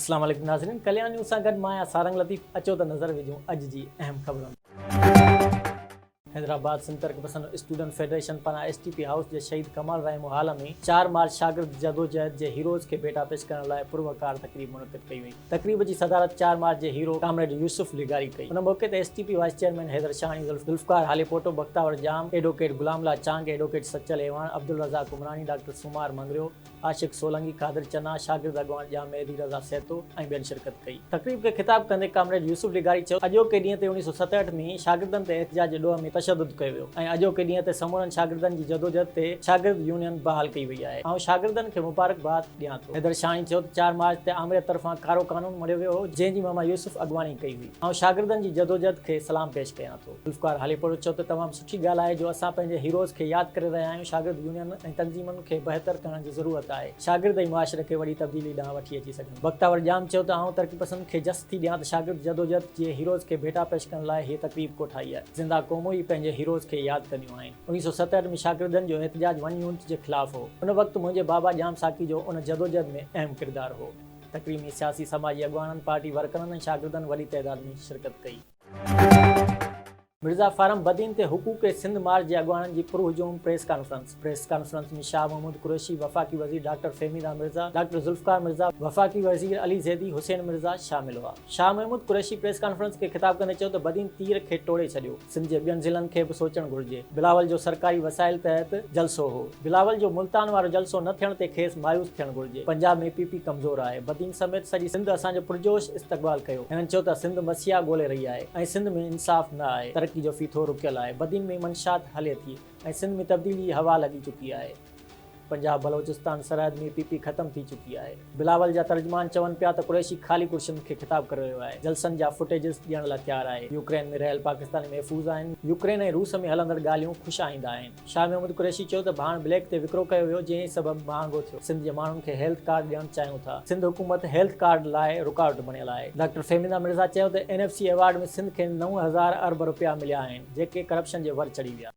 اسلام عليڪم ناظرين ڪليان نيوز سان گڏ مان آهيان سارنگ لطيف اچو ته نظر وجهون اڄ جي اهم خبرن. حيدرآباد سنڌ ترقي پسند اسٽوڊنٽ فيڊريشن پاران ايس ٽي پي هائوس جي شهيد ڪمال رحيم هال ۾ چار مارچ شاگرد جدوجهد جي هيروز کي ڀيٽا پيش ڪرڻ لاء پروقار تقريب منعقد ڪئي وئي. تقريب جي صدارت چار مارچ جي هيرو ڪامريڊ يوسف لغاري ڪئي. ان موقعي تي S T P vice chairman Haider Shahani, Zulfiqar Halepoto, Bakhtawar Jam, advocate Ghulam Allah Chang, advocate Sachal Awan, Abdulrazzaq Umrani, doctor Soomar Mangrio, Ashiq Solangi, Qadir Channa, شاگرد اڳواڻ ڄام مهدي رضا سهتو ۽ ٻين شرڪت ڪئي. تقريب کي خطاب ڪندي ڪامريڊ يوسف لغاري چيو اڄوڪي ڏينهن تي 1967 ۾ شاگردن تي احتجاج جي ڏوهه ۾ تشدد ڪيو ويو ۽ اڄوڪي ڏينهن تي سمورن شاگردن جي جدوجهد تي شاگرد يونين بحال ڪئي وئي آهي. آئون شاگردن کي مبارڪباد ڏيان ٿو. حيدر شاهين چيو ته چار مارچ تي آمريت طرفان ڪارو قانون مڙهيو ويو هو، جنهن جي ماما يوسف اڳواڻي ڪئي هئي. آئون شاگردن جي جدوجهد کي سلام پيش ڪيان ٿو. ذوالفقار هاليپوٽو چيو ته تمام سٺي ڳالهه آهي جو اسان پنهنجي هيروز کي ياد ڪري رهيا آهيون، شاگرد يونينن ۽ تنظيمن کي بهتر ڪرڻ جي ضرورت آهي، شاگرد ئي معاشري کي وڏي تبديلي ڏانهن وٺي اچي سگهن. بختاور ڄام چيو ته آئون ترقي پسند کي جس ٿي ڏيان ته شاگرد جدوجهد جي هيروز کي ڀيٽا پيش ڪرڻ لاء هيء تقريب ڪوٺائي آهي. زنده قومون ئي پنهنجي هيروز کي ياد ڪنديون آهن. 1967 ۾ شاگردن جو احتجاج ون يونٽ جي خلاف هو. ان وقت منهنجي بابا ڄام ساقي جو ان جدوجهد ۾ اهم ڪردار هو. تقريب ۾ سياسي سماجي اڳواڻن، پارٽي ورڪرن ۽ شاگردن وڏي تعداد ۾ شرڪت ڪئي. مرزا فارم بدين تي حقوق سنڌ مارچ جي اڳواڻن جي پرهجوم press conference, press conference ۾ Shah Mahmood Qureshi, وفاقي وزير ڊاڪٽر فهميده مرزا، ڊاڪٽر ذوالفقار مرزا، وفاقي وزير علي زيدي، حسين مرزا شامل هئا. شاهه محمود قريشي پريس ڪانفرنس کي خطاب ڪندي چيو ته بدين تير کي ٽوڙي ڇڏيو، سنڌ جي ٻين ضلعن کي به سوچڻ گهرجي، بلاول جو سرڪاري وسائل تحت جلسو هو، بلاول جو ملتان وارو جلسو نه ٿيڻ تي کيس مايوس ٿيڻ گهرجي، پنجاب ۾ پي پي ڪمزور آهي، بدين سميت سڄي سنڌ اسان جو پرجوش استقبال ڪيو، هنن چيو ته سنڌ مسيحا ڳولي رهي آهي ۽ سنڌ ۾ انصاف نه آهي، ترقي جو ڦيٿو رڪيل آهي، بدين ۾ منشيات هلي ٿي ۽ سنڌ ۾ تبديلي جي هوا لڳي چڪي آهي. پنجاب بلوچستان سرحد ۾ پي پي ختم ٿي چڪي آهي. بلاول جا ترجمان چون پيا ته قريشي خالي ڪرسين کي خطاب ڪري رهيو آهي، جلسن جا فوٽيجز ڏيڻ لاء تيار آهي، يوڪرين ۾ رهيل پاڪستاني محفوظ آهن، يوڪرين ۽ روس ۾ هلندڙ ڳالهيون خوش آئنده آهن. شاهه محمود قريشي چيو ته ڀاڻ بليڪ تي وڪرو ڪيو ويو جنهن سبب مهانگو ٿيو، سنڌ جي ماڻهن کي هيلٿ ڪارڊ ڏيڻ چاهيون ٿا، سنڌ حڪومت هيلٿ ڪارڊ لاء رڪاوٽ بڻيل آهي. ڊاڪٽر فهميده مرزا چيو ته N F C award ۾ Sindh کي 9000 ارب رپيا مليا آهن جيڪي ڪرپشن جي ور چڙهي ويا.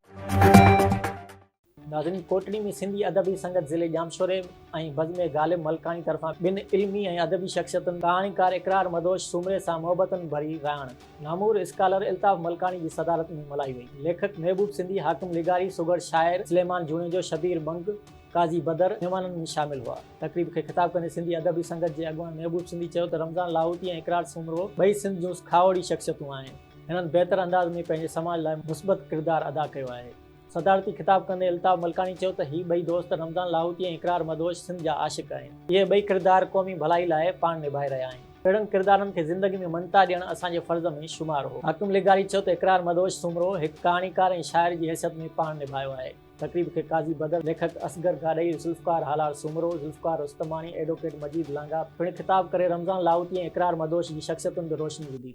ناظرين ڪوٽڙي ۾ سنڌي ادبي سنگت ضلعي ڄامشوري ۽ بزم غالب ملڪاڻي طرفان ٻن علمي ۽ ادبي شخصيتن ڪهاڻيڪار اقرار مدهوش سومري سان محبتن ڀري رهاڻ نامور اسڪالر الطاف ملڪاڻي جي صدارت ۾ ملهائي وئي. ليکڪ محبوب سنڌي، حاڪم لغاري، سگهڙ شاعر سليمان جوڻيجو، شبير ٻنگ، قاضي بدر مهمانن ۾ شامل هئا. تقريب کي خطاب ڪندي سنڌي ادبي سنگت جي اڳواڻ محبوب سنڌي چيو ته رمضان لاهوتي ۽ اقرار سومرو ٻئي سنڌ جون کاهوڙي شخصيتون آهن. هنن بهتر انداز ۾ پنهنجي سماج لاء مثبت ڪردار ادا ڪيو آهي. صدارتي خطاب ڪندي الطاف ملڪاڻي چيو ته هي ٻئي دوست رمضان لاهوتي ۽ اقرار مدهوش سنڌ جا عاشق آهن. اهي ٻئي ڪردار قومي ڀلائي لاء پاڻ نڀائي رهيا آهن. اهڙن ڪردارن کي زندگي ۾ مڃتا ڏيڻ اسان جي فرض ۾ شمار هو. حاڪم لغاري چيو ته اقرار مدهوش سومرو هڪ ڪهاڻيڪار ۽ شاعر جي حيثيت ۾ پاڻ نڀايو آهي. تقريب کي قاضي بدر، ليکڪ اصغر گاڏهي، ذوالفقار هالار سومرو، ذوالفقار رستماڻي، ايڊووڪيٽ مجيد لانگاهه پڻ خطاب ڪري رمضان لاهوتي ۽ اقرار مدهوش جي شخصيتن تي روشني وڌي.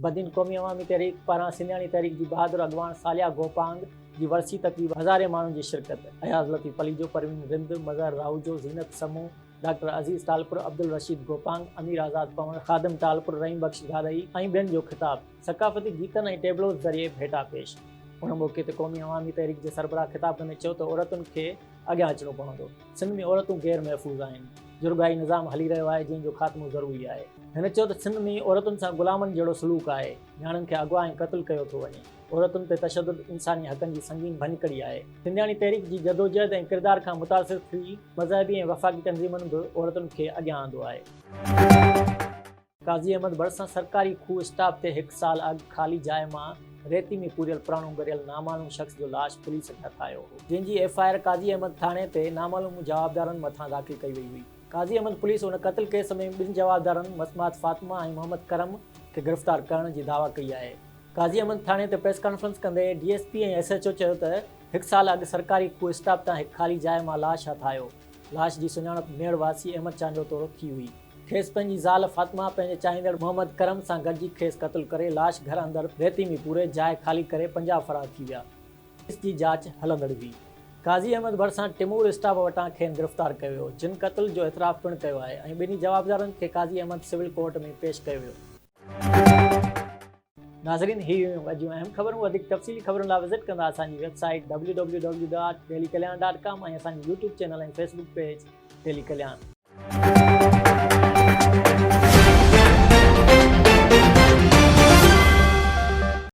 بدين قومي عوامي تحريڪ پاران سنڌياڻي تحريڪ جي بهادر اڳواڻ صالحه گوپانگ جي ورسي تقريب هزارين ماڻهن جي شرڪت، اياز لطيف پليجو، پروين رند، مظهر راهوجو، زينت سمون، ڊاڪٽر عزيز ٽالپر، عبدالرشيد گوپانگ، امير آزاد پنهور، خادم ٽالپر، رحيم بخش گاڏهي ۽ ٻين جو خطاب، ثقافتي گيتن ۽ ٽيبلوز ذريعي ڀيٽا پيش. ان موقعي تي قومي عوامي تحريڪ جي سربراهه خطاب ڪندي چيو ته عورتن کي اڳيان اچڻو پوندو، سنڌ ۾ عورتون غير محفوظ آهن، جرڳائي نظام هلي رهيو آهي جنهن جو خاتمو ضروري آهي. هن چيو ته سنڌ ۾ عورتن سان غلامن جهڙو سلوڪ آهي، نياڻين کي اغوا ۽ قتل ڪيو ٿو وڃي، عورتن تي تشدد انساني حقن جي سنگين ڀڃڪڙي آهي. سنڌياڻي تحريڪ جي جدوجهد ۽ ڪردار کان متاثر ٿي مذهبي ۽ وفاقي تنظيمن به عورتن کي اڳيان آندو آهي. قاضي احمد ڀرسان سرڪاري کوهه اسٽاپ تي هڪ سال اڳ خالي جاء مان ريتي ۾ پوريل پراڻو ڳريل نامعلوم شخص جو لاش پوليس کي هٿ آيو هو، جنهن جي F I R Qazi Ahmed ٿاڻي تي نامعلوم جوابدارن مٿان داخل ڪئي وئي هئي. قاضي احمد پوليس ان قتل ڪيس ۾ ٻن جوابدارن مسمات فاطمه ۽ محمد ڪرم کي گرفتار ڪرڻ جي دعويٰ ڪئي آهي. قاضي احمد ٿاڻي تي پريس ڪانفرنس ڪندي D S P ۽ S H O چيو ته هڪ سال اڳ سرڪاري کوهه اسٽاپ تان هڪ خالي جاء مان لاش هٿ آيو، لاش جي سڃاڻپ ميهڙ واسي احمد چانڊيو طور ٿي هئي. کيس پنهنجي زال فاطمه پنهنجي چاهيندڙ محمد ڪرم سان گڏجي کيس قتل ڪري لاش گهر اندر ريتي ۾ پوري جاء خالي ڪري پنجاب فرار ٿي ويا. ڪيس جي جاچ هلندڙ هئي. قاضي احمد ڀرسان ٽيمور اسٽاپ وٽان کين گرفتار ڪيو ويو جن قتل جو اعتراف پڻ ڪيو آهي ۽ ٻنهي جوابدارن کي قاضي احمد سول ڪورٽ ۾ پيش ڪيو ويو. ناظرين هي هيون اڄ جون اهم خبرون وڌيڪ تفصيلي خبرن لاء وزٽ ڪندا اسان جي website W W W dot daily Kalyan dot com ۽ اسان جي YouTube channel ۽ Facebook page daily Kalyan.